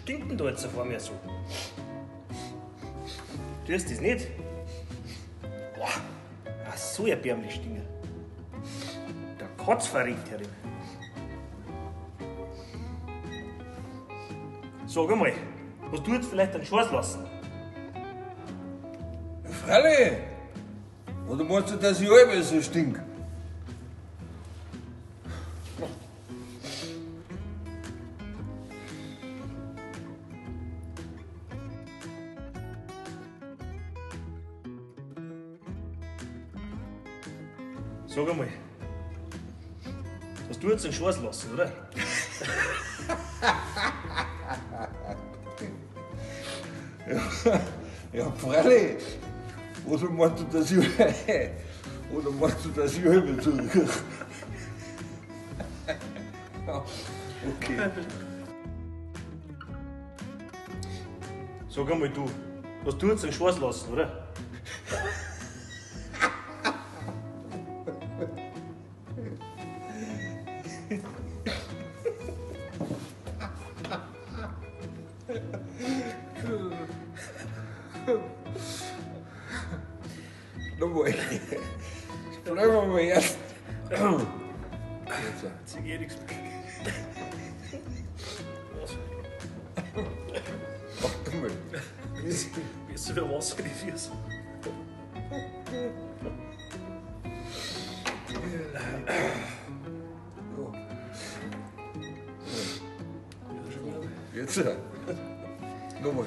Stinkt denn da jetzt vor mir so? Du hast das nicht? Boah, ach, so erbärmlich stinken. Der Kotz verreckt herin. Sag einmal, hast du jetzt vielleicht einen Scheiß lassen? Freilich! Oder meinst du, dass ich allweil so stink? Sag einmal, hast du jetzt einen Scheiß lassen, oder? Ja, ja, freilich! Oder meinst du, dass ich, oder meinst du, dass ich allweil so riech? Ja, okay. Sag einmal du, hast du jetzt einen Scheiß lassen, oder? Nochmal. Bleiben wir mal erst. Jetzt. Jetzt eh nichts mehr. Was? Warte mal. Besser wie Wasser in die Füße. Jetzt. Nochmal.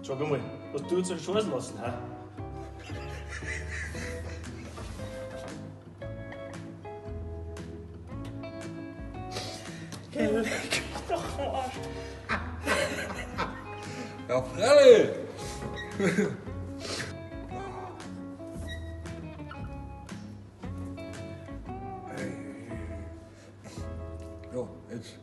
Sag einmal, hast du jetzt einen Scheiß lassen, hä? Geh, leck mich doch am Arsch. Ja, freilich! Ja, jetzt.